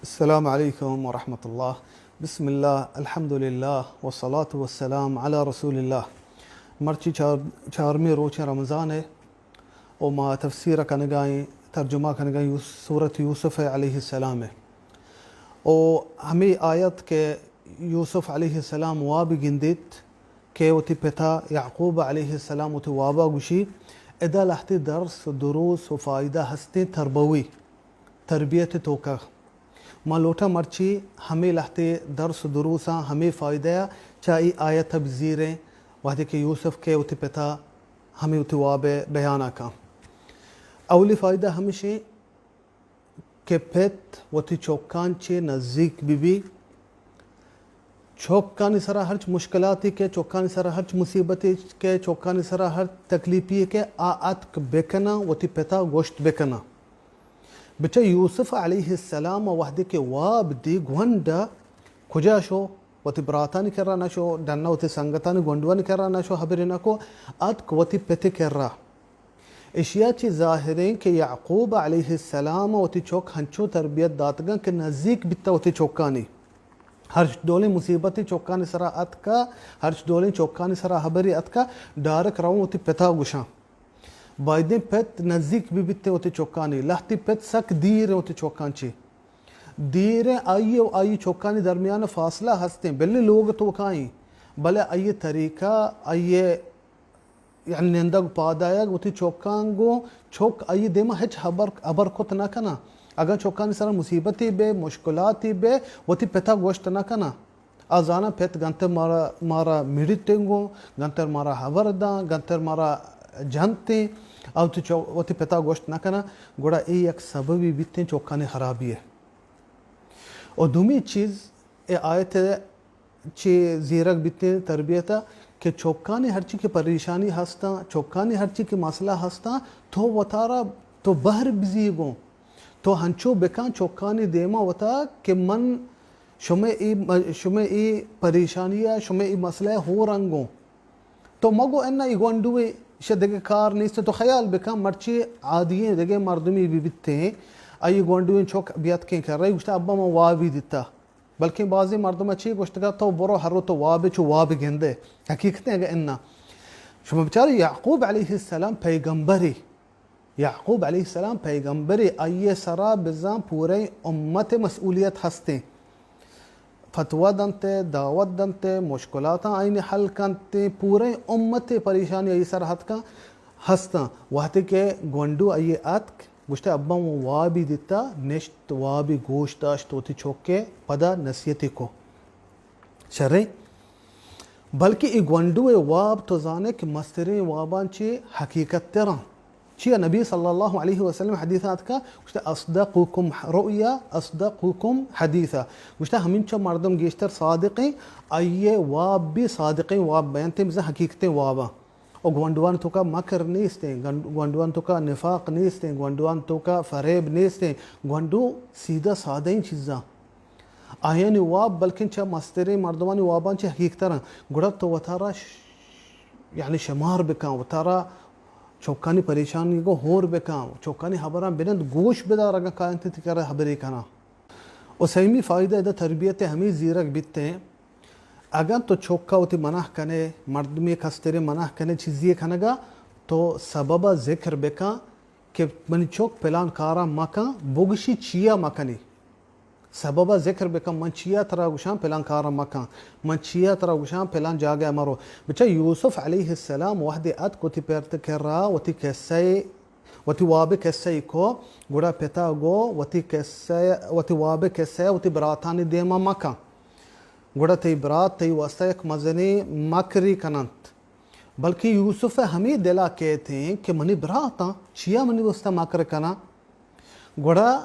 السلام علیکم ورحمۃ اللہ۔ بسم اللہ، الحمدللہ، والصلاة والسلام علی رسول اللہ۔ مرچی چار، چارمی روچ رمضان ہے، او ما تفسیر کنگائیں، ترجمہ کنگائیں یوس-، سورت یوسف علیہ السلام ہے۔ او ہمیں آیت کہ یوسف علیہ السلام واب گندیت کہ وتی پتا یعقوب علیہ السلام وتی وابا گوشی، ادا لہتے درس و دروس و فائدہ ہستیں تربوی، تربیت توکا۔ ما لوٹا مرچی ہمیں لہتے درس و دروساں، ہمیں فائدہ چا ای آیت بزیریں، وہدے کہ یوسف کہ وتی پتا ہمیں وتی واب بیانا کن۔ اولی فائدہ ہمشیں کہ پت وتی چکان چے نزیک بہ بی۔ چکانی سرا ہرچ مشکلاتی کہ، چکانی سرا ہرچ مصیبتی کہ، چکانی سرا ہر تکلیفی کہ، آ اتک بکناں، وتی پتا گوشت بکناں۔ بچہ یوسف علیہ السلام وہدے کہ واب دی گونڈا کجا شو؟ وتی براتانی کرا نہ شو، ڈنا وتی سنگتانی گونڈوانی کرا نہ شو، حبری نہ کو، اتک وتی پتی کرا۔ اشیا چی ظاہریں کہ یعقوب علیہ السلام وتی چک ہنچو تربیت داتگاں کہ نزیک بیتا وتی چکانی۔ ہرچ ڈولیں مصیبتی چکانی سرا اتکا، ہرچ ڈولیں چکانی سرا حبری اتکا، ڈائریکٹ رواں وتی پتا گوشاں۔ بایدیں پت نزیک بہ بیتیں وتی چکانی۔ لہتی پت سک دیر وتی چکان چی۔ دیریں آئی و آئی چکانی درمیان فاصلہ ہستیں، بلے لوگ توکائیں، بلے آئی طریقہ، آئی یعنی نندگ پادایگ وتی چکان گوں، چک آئی دیما ہچ حبر، حبر کت نہ کناں۔ اگاں چکانی سرا مصیبتی بے، مشکلاتی بے، وتی پتا گوشت نہ کناں۔ آ زاناں پت گنتر مارا، مارا مڑتیں گوں، گنتر مارا حبر داں، گنتر مارا جنتیں، آ وتی چو-، وتی پتا گوشت نہ کناں، گڑا اے یک سببی بیتیں چکانی خرابی ہے۔ و دومی چیز، اے آیت چی زیرگ بیتیں تربیت کہ چکانی ہرچی کہ پریشانی ہستاں، چکانی ہرچی کہ مسئلہ ہستاں، تو وتارا تو بہر بزی گوں، تو ہنچو بکن چکانی دیما وتا کہ من شمئے اے، شمئے اے پریشانی ء، شمئے اے مسئلہ ء ہور انگوں۔ تو مگو اناں اے گونڈوے، ایشی دگہ کار نیست، تو خیال بکن مرچی عادی ایں دگہ مردمی بہ بیتیں، آئی گونڈویں چک بیاتکیں کرا، گوشتہ ابا من وابی دیتا۔ بلکیں بازیں مردم چی گوشتگا تو برو ہر رو تو واب چو واب گندے۔ حقیقت اگہ اناں شما بچارے یعقوب علیہ السلام پیغمبری، یعقوب علیہ السلام پیغمبرے، آئی ء سرا بزاں پورئیں امت ء مسئولیت ہستیں۔ فتوی دنت ء دعوت دنت ء مشکلاتاں آئین حل کنت ء پورئیں امت ء پریشانی آئی سر اتکاں ہستاں۔ وہدے کہ گونڈو آئی ء اتک، گوشتہ ابا من وابی دیتا، نشت وابی گوش داشت وتی چک ء پدا نصیحتی کو۔ شریں۔ بلکہ اے گونڈو ء واب تو زانے کہ مستریں واباں چے حقیقت تراں۔ چیا نبی صلی اللہ علیہ وسلم حدیث آتکا، گوشتہ اصدقکم رؤیا اصدقکم حدیثا۔ گوشتہ ہمینچو مردم گیشتر صادقیں، آئی ء واب بھی صادقیں واب بینتیں، بزاں حقیقتیں واباں۔ و گونڈوان توکا مکر نیستیں، گن-، گونڈوان توکا نفاق نیستیں، گونڈوان توکا فریب نیستیں، گونڈو سیدھا سادہیں چیزاں۔ آیانی واب بلکیں چہ مستریں مردمانی واباں چہ حقیقتراں۔ گڑا تو وتارا ش-، یعنی شمار بکن، وتارا چکانی پریشانی گوں ہور بکن، چکانی حبراں بنند گوش بدار اگاں کاینت تئی کرا حبرے کناں۔ و سیمی فائدہ ادا تربیت ہمیں زیرگ بیتیں۔ اگاں تو چکا وتی منع کنے، مردمی کسترے منع کنے چیزی کنگا، تو سببا ذکر بکن کہ منی چک پلان کارا مکن، بگشی چیا مکنی۔ سببا ذکر بکن، من چیا ترا گوشاں پلان کارا مکن، من چیا ترا گوشاں پلان جاگہ مرو۔ بچا یوسف علیہ السلام وہدے اتک وتی پت کرا وتی قصہ، وتی واب قصہ کو، گڑا پتا گو وتی قصہ، وتی واب قصہ وتی براتانی دیما مکن۔ گڑا تئی برات تئی واسطہ یک مزنیں مکری کننت۔ بلکہ یوسف ہمے دلا کیتیں کہ منی براتاں چیا منی واسطہ مکر کناں؟ گڑا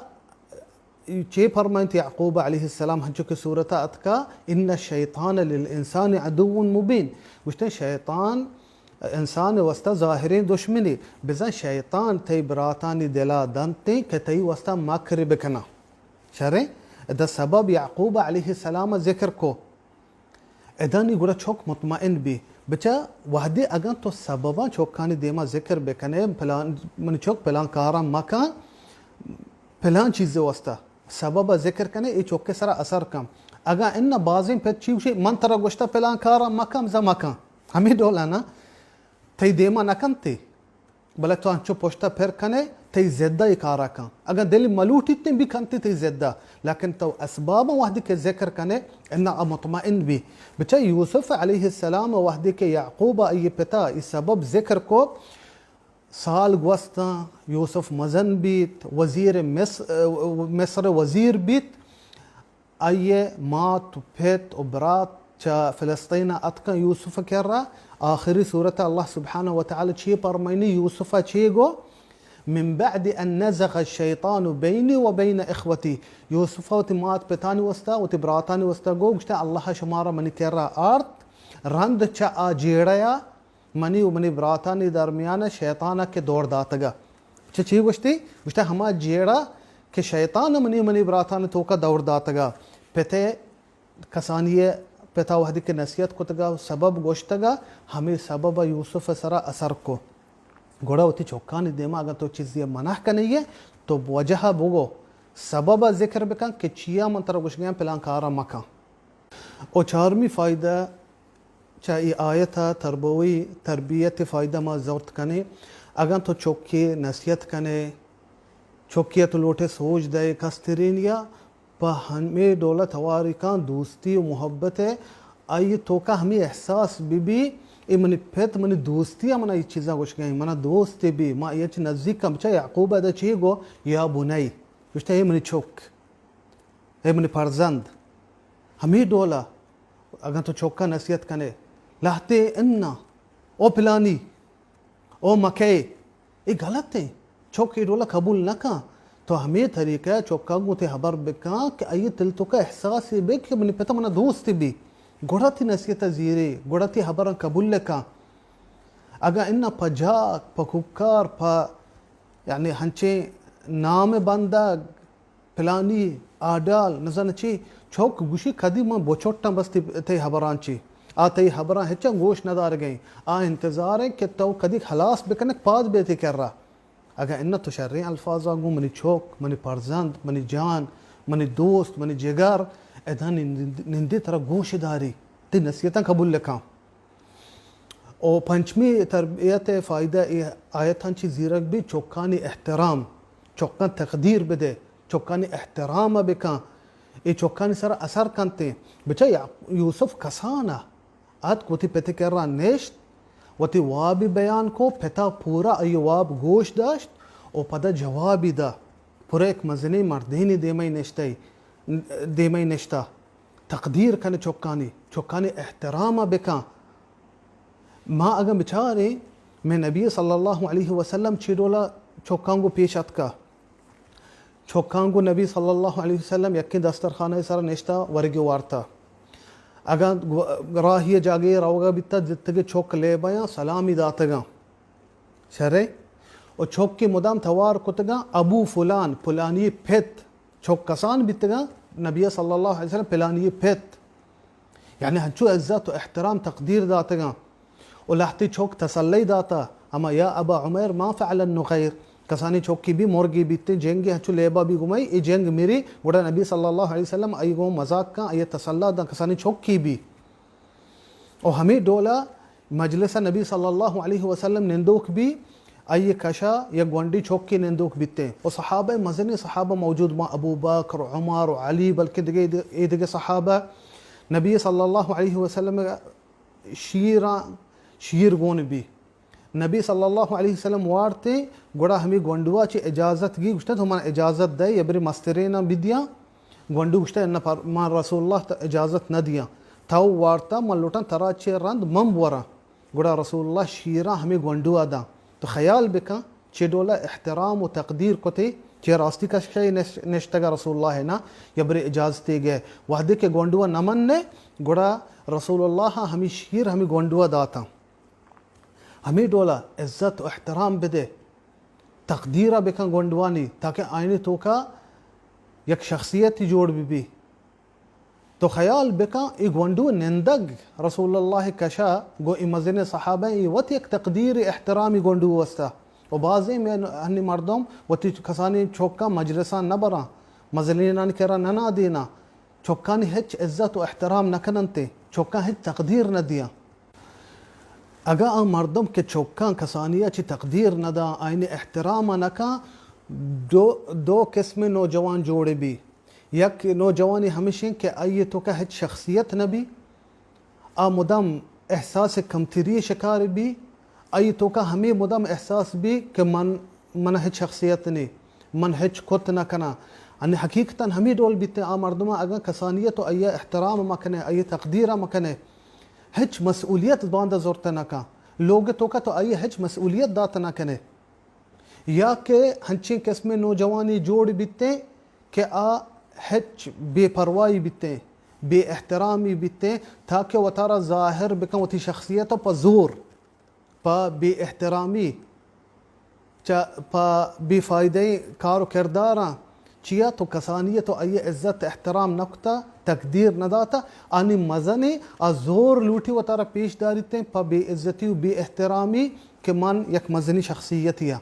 چے فرمائنت یعقوب علیہ السلام ہنچو کہ سورتا اتکا، ان الشیطان للانسان عدو مبین۔ گوشتن شیطان انسان واسطہ ظاہریں دشمنے، بزاں شیطان تئی براتانی دلا دنتیں کہ تئی واسطہ مکر بکناں۔ شریں، ادا سبب یعقوب علیہ السلام ذکر کو۔ ادا نی گڑا چک مطمئن بی۔ بچا وہدے اگاں تو سبباں چکانی دیما ذکر بکنے، پلان، منی چک پلان کاراں مکن، پلان چیز واسطہ۔ سبب ءَ ذکر کنے، اے چک ءِ سرا اثر کن۔ اگاں اناں بازیں پت چی گوشی، من ترا گوشتہ پلان کارا مکن، بزاں مکن۔ ہمے ڈولا نا، تئی دیما نکنتے، بلے تو انچو پشتا پر کنے، تئی ضدا اے کارا کن۔ اگاں دل ملوٹیت بی کنتے تئی ضدا، لیکن تو اسباباں وہدے کہ ذکر کنے، اناں آ مطمئن بی۔ بچا یوسف علیہ السلام وہدے کہ یعقوب آئی پتا اے سبب ذکر کو، سال گوستاں، یوسف مزن بیت، وزیر مص-، مصر وزیر بیت، آئی ءِ مات و پت و برات چہ فلسطین ءَ اتکاں یوسف ءِ کرا۔ آخری سورت ءَ اللہ سبحانہ و تعالی چی پرمائنی، یوسف ءَ چی گو؟ من بعد ان نزغ الشیطان بینی و بین اخوتی۔ یوسف ءَ وتی مات پتانی واسطہ، وتی براتانی واسطہ گو، گوشتہ، اللہ ءَ شمارا منی کرا آرت، رند چہ آ جیڑہ ءَ منی و منی براتانی درمیان ءَ شیطان ءَ کہ دور داتگ ءَ۔ چہ چی گوشتی؟ گوشتہ، ہما جیڑہ کہ شیطان ءَ منی و منی براتانی توکا دور داتگ ءَ۔ پت ءِ کسانی ءِ پت ءَ وہدے کہ نصیحت کتگ ءَ، سبب گوشتگ ءَ، ہمے سبب ءَ یوسف ءِ سرا اثر کو۔ گڑا وتی چکانی دیما اگاں تو چیزے ءَ منع کنئے، تو وجہ ءَ بگو، سبب ءَ ذکر بکن کہ چیا من ترا گوشگیاں پلان کارا مکن۔ و چارمی فائدہ چہ اے آیت ءَ تربوی تربیت ءِ فائدہ ما زرت کنیں۔ اگاں تو چکے نصیحت کنے، چکے ءَ تو لوٹے سوج دئے، کسترینیا پہ ہمے ڈول ءَ تواری کن دوستی و محبت ءَ، آئی توکا ہمے احساس بہ بی، اے منی پت منی دوستی ءَ منا اے چیزاں گوشگیں، منا دوست بی، ما اے چہ نزیک کن۔ بچا یعقوب ءَ ادا چی گو؟ یا بنی، گوشتہ، اے منی چک۔ اے منی فرزند، ہمے ڈولا اگاں تو چکا نصیحت کنے، لہتے اناں، او پلانی، او مکئے، اے غلط ایں۔ چک اے ڈولا قبول نہ کن۔ تو ہمے طریقہ چکا گوں تے ہبر بکن کہ آئی تل توکا احساسے بہ کہ منی پتا منا دوست بی۔ گڑا تی نصیحت زیرے، گڑا تی ہبراں قبول کن۔ اگاں اناں پہ جاک، پہ کوکار، پہ یعنی ہنچیں نام بندگ، پلانی آڈال، نزاناں چی، چک گوشی کدی من بچٹاں بس تئی، تئی ہبراں چی۔ آ تئی ہبراں ہچاں گوش نہ دارگیں۔ آ انتظار ایں کہ تو کدی ہلاس بکنگ پاد بے تئی کرا۔ اگاں اناں تو شریں الفاظا گوں منی چک، منی فرزند، منی جان، منی دوست، منی جگر، ادا نند-، نندی ترا گوش داری، تئی نصیحتاں قبول کن۔ و پنچمی تربیت ءِ فائدہ اے آیتاں چی زیرگ بی، چکانی احترام، چکاں تقدیر بدے، چکانی احترام ءَ بکن، اے چکانی سر اثر کنتیں۔ بچا یا-، یوسف کسان ءَ اتک وتی پت ءِ کرا نشت، وتی وابی بیان کو، پتا پورا آئی واب گوش داشت و پدا جوابی دا، پورا یک مزنیں مردینے دیمئی نشتئی، دیمئی نشتہ۔ تقدیر کن چکانی، چکانی احترام ءَ بکن۔ ما اگاں بچاریں، مئے نبی صلی اللہ علیہ وسلم چی ڈولا چکاں گوں پیش اتکا۔ چکاں گوں نبی صلی اللہ علیہ وسلم یکیں دسترخانہ ءِ سرا نشتہ ورگی وارتہ۔ اگاں گو-، راہی جاگہے روگا بیتہ، جتگے چک لیبیاں سلامی داتگاں۔ شرے؟ و چکے مدام توار کتگاں، ابو فلان، پلانی پت۔ چک کسان بیتگاں، نبی صلی اللہ علیہ وسلم پلانی پت۔ یعنی ہنچو عزت و احترام تقدیر داتگاں۔ و لہتے چک تسلی داتا، اما یا ابا عمیر ما فعل النغیر، کسانی چکی بی مرگی بیتے، جنگی ہنچو لیبا بی گمائی، اے جنگ میری، گڑا نبی صلی اللہ علیہ وسلم آئی گوں مذاق کن، آئی تسلا داں کسانی چکی بی۔ و ہمے ڈولا مجلس نبی صلی اللہ علیہ وسلم نندوک بی، آئی کشا یک گونڈی چکی نندوک بیتے۔ و صحابہ، مزنیں صحابہ موجود باں، ابو بکر، عمر و علی، بلکہ دگہ، اے دگہ صحابہ۔ نبی صلی اللہ علیہ وسلم شیراں، شیر گون بی۔ نبی صلی اللہ علیہ وسلم وارتے، گڑا ہمے گونڈوا چہ اجازت گی، گوشتہ، تو من اجازت دے، یا برے مستریناں بدیاں۔ گونڈو گوشتہ، نہ، پر-، من رسول اللہ ت-، اجازت نہ دیاں۔ تو وارتا، من لوٹاں ترا چہ رند من بوراں۔ گڑا رسول اللہ شیراں ہمے گونڈوا داں۔ تو خیال بکن، چے ڈولا احترام و تقدیر کتے، چے راستی کشے نش-، نشتگا رسول اللہ نا، یا برے اجازتے گئے۔ وہدے کہ گونڈوا نہ مننے، گڑا رسول اللہ ہمے شیر ہمے گونڈوا داتاں۔ ہمے ڈولا عزت و احترام بدے، تقدیرا بکن گونڈوانی، تاکہ آئینی توکا یک شخصیتی جوڑ بہ بی۔ تو خیال بکن، اے گونڈو نندگ رسول اللہ کشا گو اے مزن صحابہ، اے وت یک تقدیر احترامی گونڈو واسطہ۔ و بازیں میں ہنی مردم وتی کسانی چوکا مجلساں نہ براں، مزنینانی کرا ننا دینا، چکانی ہچ عزت و احترام نکننتے، چکان ہچ تقدیر ندیاں۔ اگاں آ مردم کہ چکان کسانیا چی تقدیر نداں، آئین احترام نکاں، دو، دو قسم نوجوان جوڑ بی۔ یک نوجوانی ہمشیں کہ آئی توکا ہچ شخصیت نبی، آ مدام احساس کمتری شکار بی، آئی توکا ہمے مدام احساس بی کہ من، من ہچ شخصیت نے، من ہچ کت نہ کناں۔ یعنی حقیقتاً ہمے ڈول بیتے، آ مردماں اگاں کسانیت و آئی احترام مکنے، آئی تقدیر مکنے، ہچ مسئولیت باندا زرت نہ کن۔ لوگ توکا تو آئی ہچ مسئولیت دات نہ کنے۔ یا کہ ہنچیں قسمیں نوجوانی جوڑ بیتیں کہ آ ہچ بے پرواہی بیتیں، بے احترامی بیتیں، تاکہ وتارا ظاہر بکن وتی شخصیت پہ زور، پہ بے احترامی، چہ پہ بے فائدہ کار و کرداراں۔ چیا تو کسانیت و آئی عزت احترام نہ کتا، تقدیر نہ داتا، آنی مزنیں آ زور لوٹی وتارا پیش داریتیں پہ بے عزتی و بے احترامی کہ من یک مزنی شخصیتی آں۔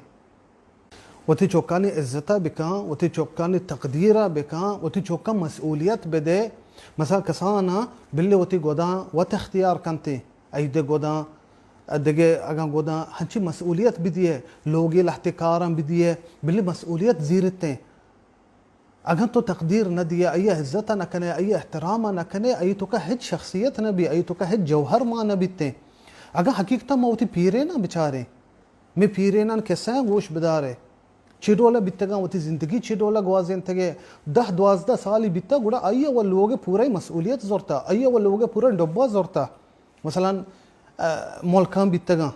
وتی چکانی عزت ء بکن، وتی چکانی تقدیر ء بکن، وتی چکاں مسئولیت بدے۔ مثلاً کساناں بلے وتی گداں وت اختیار کنتیں، عید گداں، دگہ اگاں گداں ہنچی مسئولیت بدیے، لوگی لہتے کاراں بدیے، بلے مسئولیت زیرتیں۔ اگاں تو تقدیر نہ دیئے، آئی ء عزت ء نہ کنے، آئی ء احترام ء نہ کنے، آئی توکا ہچ شخصیت نہ بی، آئی توکا ہچ جوہر مان نہ بیتیں۔ اگاں حقیقتاً ما وتی پیریناں بچاریں، مئے پیرینان کسہ ء گوش بدارے، چی ڈول ء بیتگاں، وتی زندگی چی ڈول ء گوازینتگے، دہ دوازدہ سالی بیتگ، گڑا آئی ء و لوگ ء پورا مسئولیت زرتا، آئی ء و لوگ ء پورا ڈبہ زرتا۔ مثلاً، ء، ملکاں بیتگاں،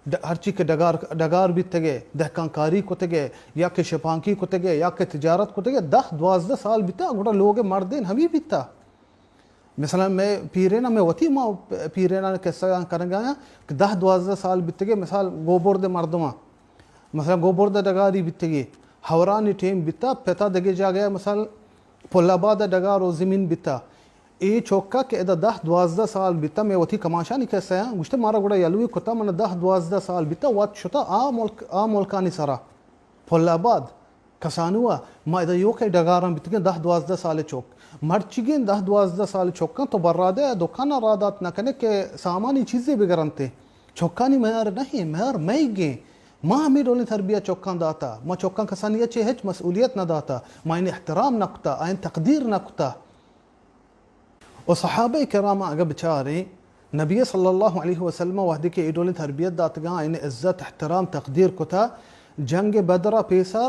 ڈ-، ہرچی کہ ڈگار، ڈگار بیتگے، دہکان کاری کتگے، یا کہ شپانکی کتگے، یا کہ تجارت کتگے، دہ دوازدہ سال بیتا، گڑا لوگ مردین ہمی بیتا۔ مثلاً مئے پیرین، مئے وتی ما پیرینان قصہ کنگا آں کہ دہ دوازدہ سال بیتگے، مثال گوبرد مردماں، مثلاً گوبرد ڈگاری بیتگے، ہورانی ٹیم بیتا، پتا دگہ جاگہ، مثال پل آباد ڈگار و زمین بیتا۔ اے چوکا کہ ادا دہ دوازدہ سال بیتا، مئے وتی کماشانی کسہ آں، گوشتے مارا گڑا یلوی کتا، من دہ دوازدہ سال بیتا، وت شتا آ ملک، آ ملکانی سرا۔ پل آباد، کسانو ء ما ادا ایوکیں ڈگاراں بیتگیں دہ دوازدہ سال چوک۔ مرچیگیں دہ دوازدہ سال چوکاں تو برادے ء دکان ء را دات نہ کنے کہ سامانی چیزے بگرنتے۔ چوکانی میار نہ ایں، میار مئیگیں۔ ما ہمے ڈولیں تربیت چوکاں داتا۔ ما چوکاں کسانی ء چہ ہچ مسئولیت نہ داتا۔ ما آیانی احترام نہ کتا، آیانی تقدیر نہ کتا۔ و صحابہ کرام اگہ بچاریں، نبی صلی اللہ علیہ وسلم وہدے کہ اے ڈولیں تربیت داتگاں، آیانی عزت، احترام، تقدیر کتا۔ جنگ بدر ء پیسر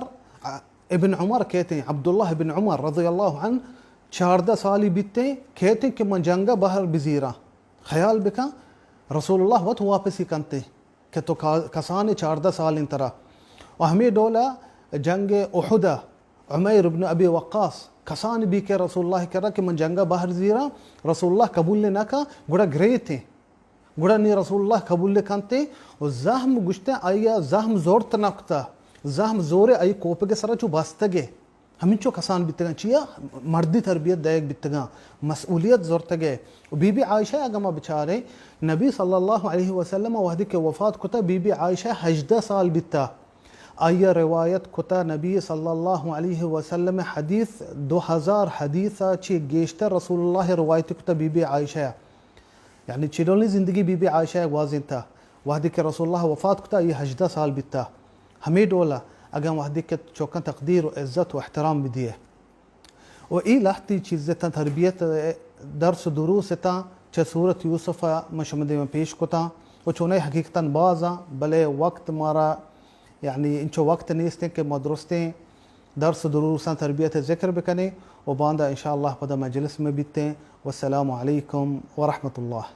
ابن عمر کیتیں، عبداللہ ابن عمر رضی اللہ عنہ، چاردہ سالی بیتیں، کیتیں کہ من جنگ ء بہر بزیراں۔ خیال بکن، رسول اللہ وت واپسی کنتیں۔ کہ تو کا-، کسان چاردہ سال انت ترا۔ و ہمے ڈولا جنگ احد ء عمیر ابن ابی وقاص کسان بی کہ رسول اللہ کرا کہ من جنگ ء بہر زیراں، رسول اللہ قبول نہ کن، گڑا گریتیں۔ گڑا نی رسول اللہ قبول کنتیں و زہم گوشتیں، آئی ء زہم زورت نہ کتا، زہم زورے آئی کوپگ ء سرا چو بستگے۔ ہمینچو کسان بیتگاں، چیا؟ مردی تربیت دئیگ بیتگاں، مسئولیت زرتگے۔ و بی بی عائشہ اگہ ما بچاریں، نبی صلی اللہ علیہ وسلم وہدے کہ وفات کتا، بی بی عائشہ ہژدہ سال بیتا۔ آئی روایت کتا نبی صلی اللہ علیہ وسلم حدیث، دو ہزار حدیث چی گیشتر رسول اللہ روایت کتا بی بی عائشہ۔ یعنی چی ڈولیں زندگی بی بی عائشہ ء گوازینتا؟ وہدے کہ رسول اللہ وفات کتا، آئی ہژدہ سال بیتا۔ ہمے ڈولا اگاں وہدے کہ چوکاں تقدیر و عزت و احترام بدیے۔ و اے لہتی چیز اتاں، تربیت، درس و دروس اتاں، چہ سورت یوسف ء من شما دیما پیش کتاں و چونائی حقیقتاً بازاں، بلے وقت مارا، یعنی انچو وقت نیستیں کہ ما درستیں درس و دروساں تربیت ء ذکر بکنیں و باندا انشاءاللہ پدا مجلس میں بیتیں۔ والسلام علیکم ورحمۃ اللہ۔